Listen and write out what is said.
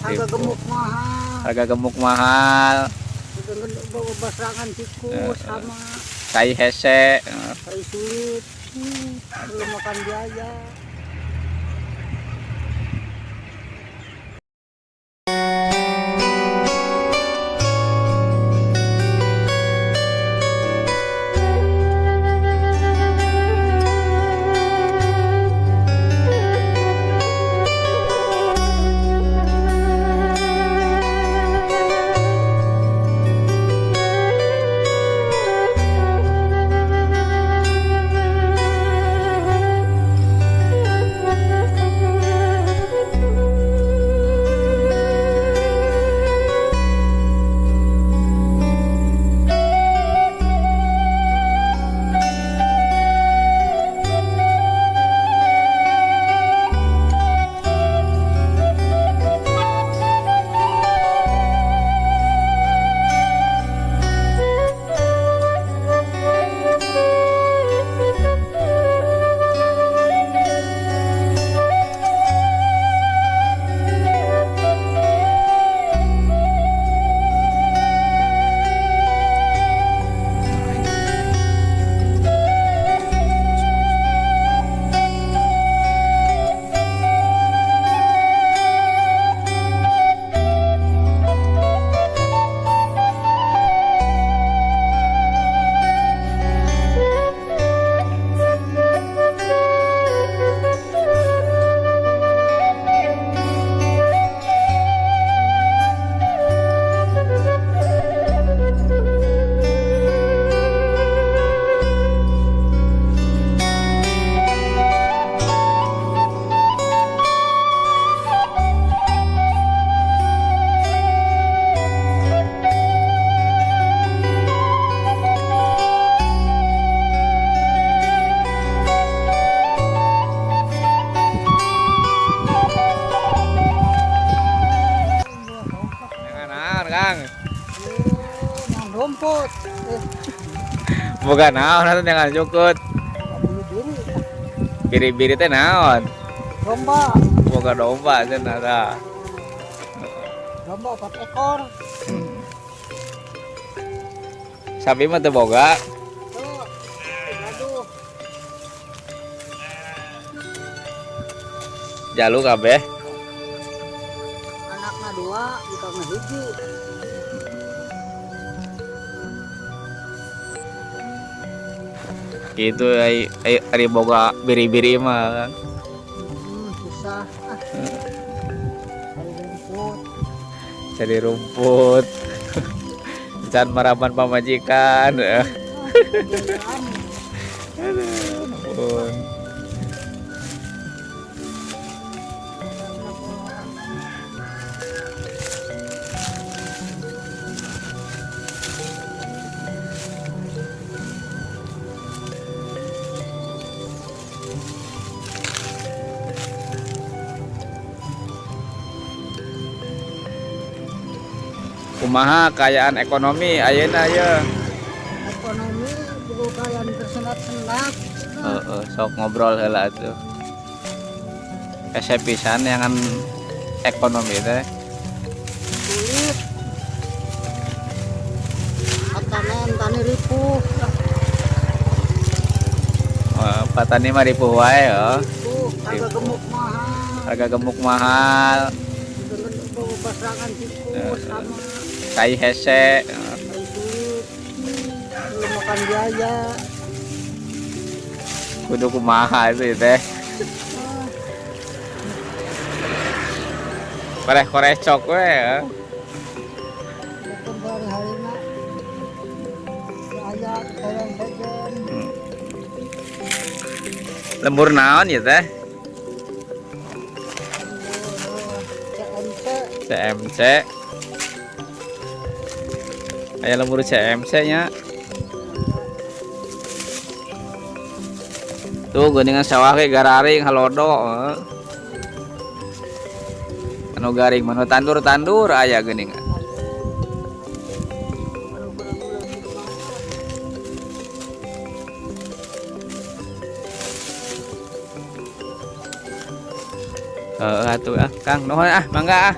Harga gemuk mahal. Harga gemuk mahal. Bawa basangan tikus sama Kai hese. Kai sulit. Belum makan biaya. Jangan naon, Kang. Oh, nang rumput. Boga naon atuh jangan jukut. Biri-biri. Biri-biri teh naon? Domba. Boga domba cenah tah. Domba 4 ekor. Sapi mah teu boga. Tuh. Aduh. Jalu kabeh. Anaknya 2, bikangna hiji. Gitu ai ai ari boga biri-biri mah. Susah. Ah. Cari rumput. Cari rumput. Can maraban pamajikan. Aduh, ampun. Kumaha kaayaan ekonomi ayeuna ye? Ekonomi buku kalian tersendat-sendat. Heeh, sok ngobrol heula atuh. Hese pisan yang ekonomi teh. Sulit. Patanen tani ripuh. Oh, patani mah ripuh wae oh. Ripuh, harga gemuk mahal. Harga gemuk mahal. Bawa basangan tikus sama Kai hese. Kai sulit. Belum makan biaya. Kudu kumaha itu teh. Koreh-koreh cok we ya. Bukan hari-harina. Aya tolong sejen. Lembur naon ya teh? CMC. CMC. Aya lembur CMC nya. Tuh geuningan sawah ge gararing halodo. Anu garing mah tandur-tandur aya geuningan. Heeh atuh ah, Kang, nuhun ah, mangga ah.